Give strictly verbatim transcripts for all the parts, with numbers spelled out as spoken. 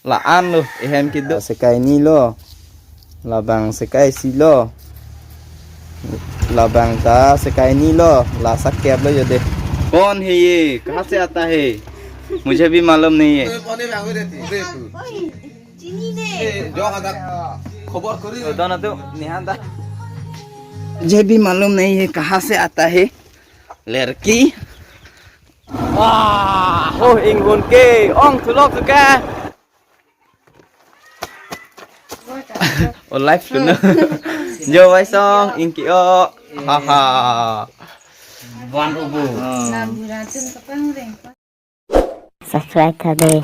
La-an lo, ehem kedo. Sekai ni lo. Labang sekai isi lo. Labang ta sekai ni lo. La sakep lo yo de. कौन है ये? कहाँ से आता है? मुझे भी मालूम नहीं है। कोई पानी में आवे रहती है, देख। चीनी ने। ए, जो आधा खबर करी। तो दोनों तो निहान था। मुझे भी मालूम नहीं है कहाँ से आता है लड़की। Wah, oh, inghun ke ong thulok tu ke. Oh, live tu na. Jo Vaisong, ingki o. Haha. Van ubu. Subscribe kade.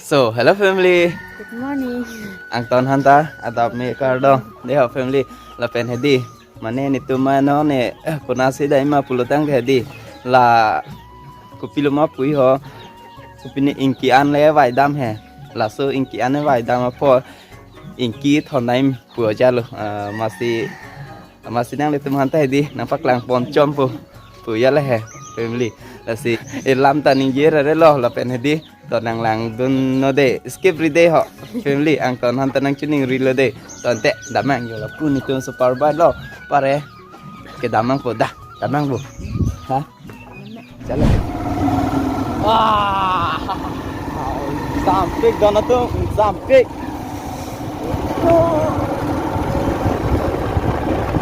So, hello family. Good morning. Angton hanta adap me kardom. Deho family, lapen hedi. Mane netum mano ne, eh, konasi dai ma pulotang ke hedi. La kopilo ma pui ho. Kopine ingki an le vaidam he. Laso ingki an le vaidam apot ingki thondaim pu ajalo. Ah, masi Masi nanglitum hanta hedi nangpaklang ponchom pu. Pu ya le he family. Lasi elam ta ningje rare lo lapen hedi. To nanglangdun no de. Skip ri de ho. Family angton hanta nangchining ri lo de. To ante damnang yo lapu netum super bike lo. Pare. Ke damnang po da. Damnang po. Ha? Chalo. Wah. Jampik donatum, jampik.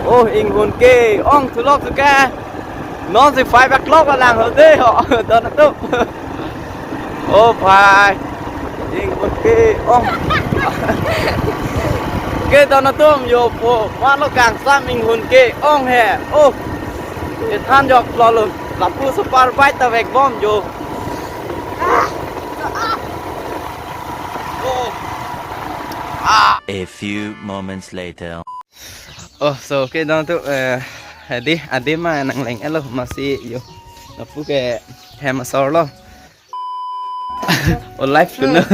Oh, inghun ke ong thulok tu ke. Non si five o'clock lang ho de ho. Donatum. Oh, bhai. Inghun ke ong. Ke donatum yo po. Mano kangsam inghun ke ong he. Oh. Kethan jok lolum. Lapu super bike ta vekbom jo. Oh. Ah. A few moments later. Oh, so, okay, donatum, eh, hedi, adim ma nangleng-et lo, masi yo. Lapu ke hem asor lo. Oh, live tu na.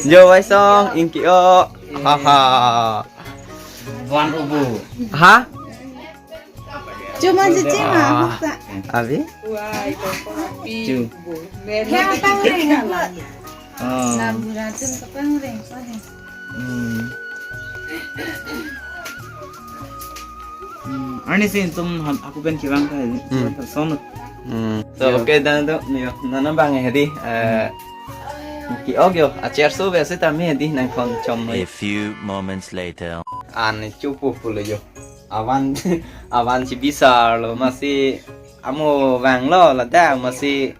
Jo Vaisong, ingki o. Haha. Van ubu. Ha? Cuma cici mah, ah, maksa. Abi? Cu. Kaya apa ring? Ah. Lambu racun apa ring? Hmm. Hmm. Arni si netum ham aku pen kevang ka. Hmm. Sono. Hmm. So, okay, donatum, yo, non abang hedi, eh, ki-ok yo, a chair so biasa tami hedi nangponchom. A few moments later. An chupu pulo yo. Avan, avan si bisar lo, masi amo vang lo, ladak masi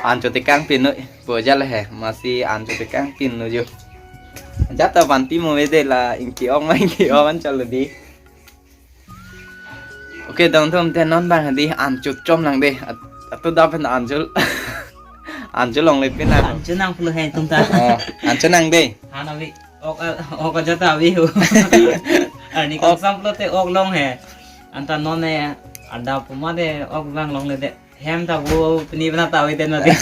an chotekang pin noi, boja le he, masi an chotekang pin noi jo. Jata vanpi mo vede la ingki ong ma ingki ong an chalo di. Okay, donatum te non bang di an chot chom lang de. At-, atu da pen an chot, an chot long le pin na. An chot nang pulo he tum ta. Oh, an chot nang de. Han avi. Ok, ok, aja ta avi ho. Arni ok. Kangsam pulote ok long he. Anta non ne ada puma de ok bang long le de. Hem ta bo pini bana ta avi de na de.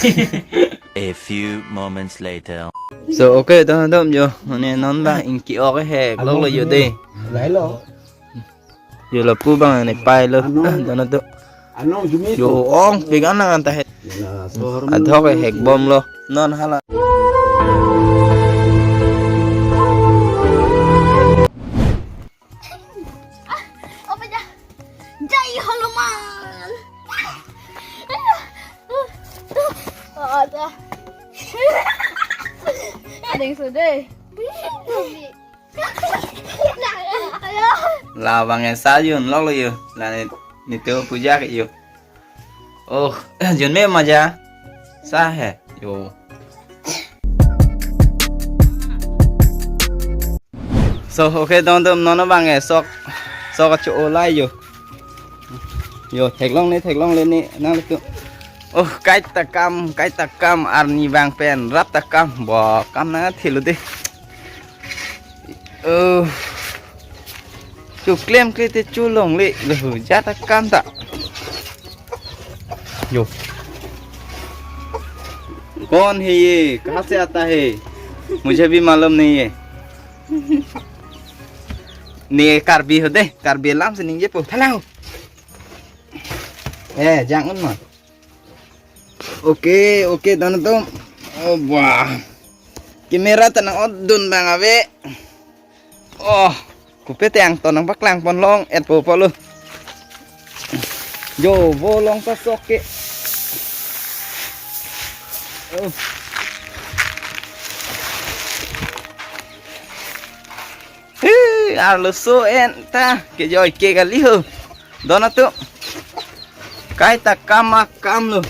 A few moments later. So, okay, donatum yo. Mane non bang ingki ok he. Long lo yo de. Lai lo. Yo lapu bang ne pai lo. Ano? Donatum. Ano, jumi yo to. Ong, pegan lang anta he. Yana, so harmon adhok he hek bom lo. Non hala. Ah, apa ja? Jai Holuman. Ada. Ada yang sudah. Labang e sa yun lok lo yo. La ni, ni to puja ke yo. Oh, yun me maja. Sa he. Yo. So, okay, donatum non abang e sok. Sok achu olai yo. Yo, theklong ni, theklong le ni, nang tu. Oh, kaita kam, kaita kam, arni abang pen rap ta kam. Bo, kam nangthelo de. Oh. Chuklem kle te chulongle. Lo, jata kam ta. Yo. कौन है ये? कहाँ से आता है? मुझे भी मालूम नहीं है। Ne Karbi ho de, Karbi alam si ningjepo. Thalang. Eh, jang-un ma. Oke, oke, don atum. Oh, wah. Camera ta nang-otdun abang ave. Oh, kopi te angton nangpaklang pon long-etpo pulo. Jo, vo long pasok ke. Oh. He, arloso en ta kejoi ke kali ho. Don atum. Kaita kam akam lo.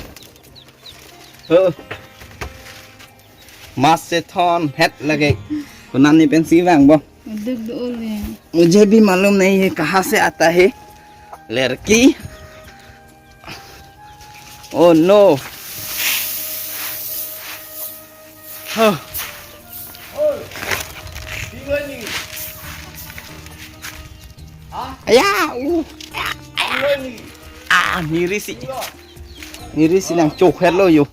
Ho. Mas se thon het lage. Konat ne pensi vangpo. Duk do le. मुझे भी मालूम नहीं है कहाँ से आता है लड़की। Oh no. Huh. Aya, uh. Ah, niri si. Niri si nangchok het lo yo.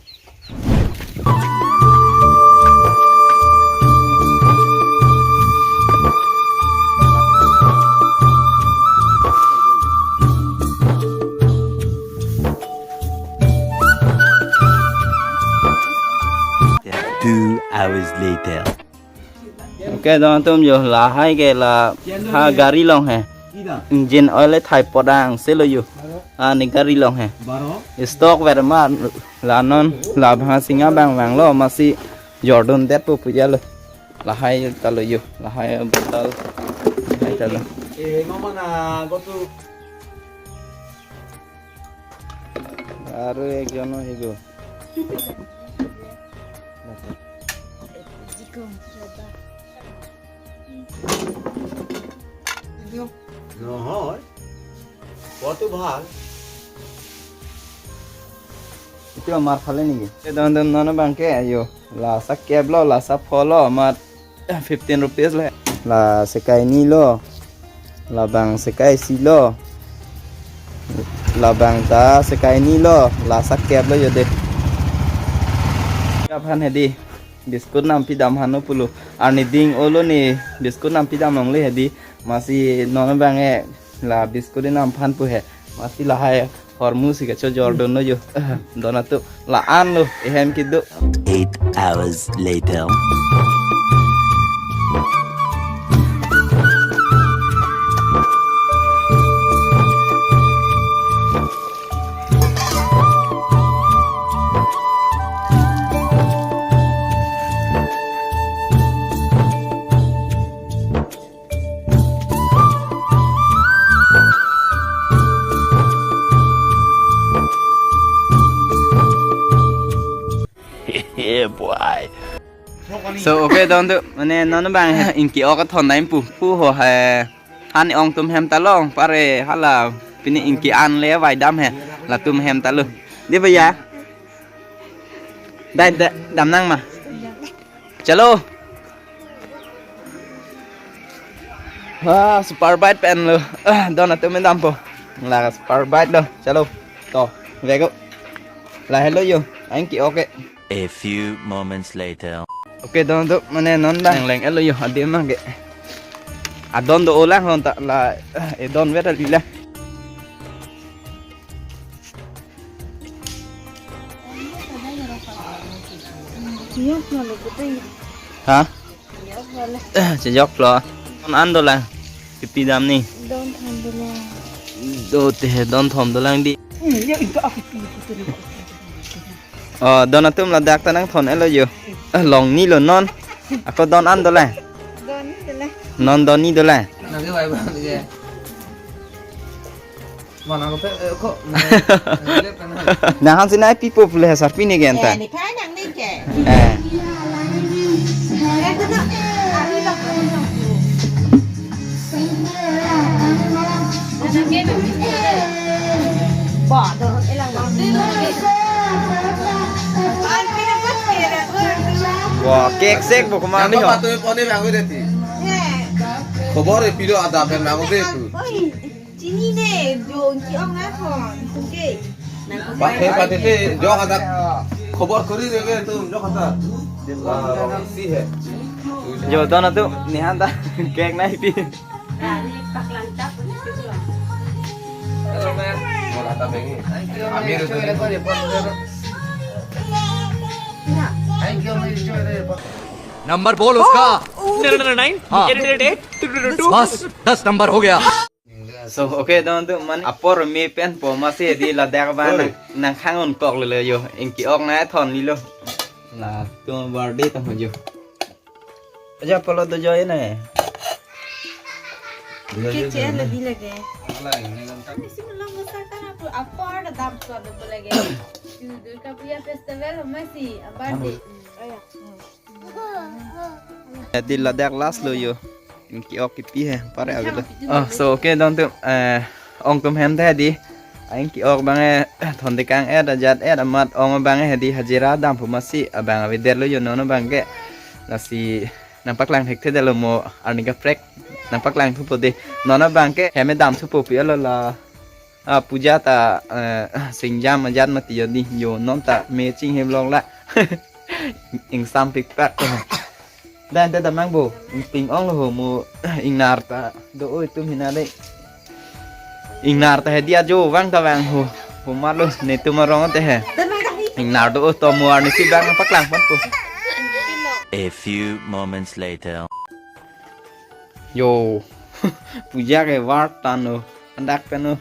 Two hours later. Okay, don atum yo, lahai ke la ha gari along he. Engine oil le thai podang se lo yo. Ah, ne gari along he. Stock ver ma la non la bhang singa bang bang lo masi jordon det pu puja lo. Lahai ta lo yo, lahai bottle. Lahai ta lo. Eh, mama na go to. Aro ekjon o higo. নহয়, খোৱাটো ভাল। Iti amar phale niki. Te don don non abang ke ayo. La sa kep lo, la sa pho lo, amat fifteen rupees le. La sekai ni lo. Labang sekai si lo. Labang ta sekai ni lo. La sa kep lo yo de. Aphan hedi. Biscuit nam pidam hanu pulo. Arni ding olo ni biscuit nam pidam longle hedi. Masi non abang e la biscuit nam phan pu he. Masi lahai hormu si kacho jordon lo yo. Don atum la-an lo ehem kedo. Eight hours later. Yeah, boy. So, okay, don atum, mane non abang he, ingki ok thon daim pu, pu ho he, han ong atum hem ta long, pare hala, pini ingki an le vai dam he, latum hem ta lo. Di bhaiya? Dai, dai, dam nang ma? Chalo. Ah, super bike pen lo. Ah, don atum me dampo. La super bike do. Chalo. To, vego. Lahelo yo. Aing ke-ok. A few moments later. Okay, don atum mane non da. Leng leng-et lo yo. Adim ma ke. Adon do-o lang lon ta la. Eh, don vet ali la. Ha? Chejok lo. Don an dolang. Kipi dam ni? Don thom dolang. Do te he don thom dolang di. Oh, don atum ladak ta nangthon-et lo yo. Ah, long ni lo non. Ako don an dolang. Don ni dolang. Non don ni dolang. Mana ko pe, eh, ko, eh, lep kan. Nang han sinai pipo pule sarpi ni ke anta. Eh, ni kai nang ni ke. Eh. Eh, ko na, ari lo ko na. Ba, do, elang ba. Wah, cake sek bo kemang ni ho. Nangpapatoi pon-e bang udah ti. Khobor e pilo ada pen bang udah tu. Oi, chini ne, jo ki-ong na thon. Oke. Pate pate te jo ada khobor kuri de ke tu jo kata. Ah, si hai. Jo don tu nihan ta cake nai pi. Hello, ma'am. Thank you. Thank you. Number बोल उसका। Nine nine nine. हाँ। Eight eight eight eight. बस, दस नंबर हो गया। So, okay, don tu man apor me pen po masi di ladak ba nang nang khang un kok lele yo. Ingki-ok na thon ni lo. Latum birthday ta ho jo. Aja polo do jo ne. Kece lebih lagi. Ini sih belum besar kan aku apa ada dam tu ada lagi. Itu Durga Puja Festival masih birthday. Di ladak last lo yo. Ingki-ok kipi he pare ave lo. Oh, so okay, don tu eh ong tum hem ta di. Ingki-ok bang eh thon tekang eh ajat eh amat ong bang eh di hajira dam pu masi abang avedet lo yo non bang ke. Lasi nangpaklang thekthe det lo mo arni kaprek. Nangpaklang thupo de. Non bang ke hem dam thupo pi alo la. Ah, puja ta eh, singjam ajat mati yo di yo non ta me chinghem long la. Ingsam pikpak. Dan ta damang bo. Ping ong lo ho mo ingnar ta do oi tum hina de. Ingnar ta he dia jo vang ta vang ho. Ho mar lo ne tum arong te he. Ingnar do o to mo arni si bang paklang pon po. A few moments later. Yo. Puja ke var tan lo. Andak pen lo.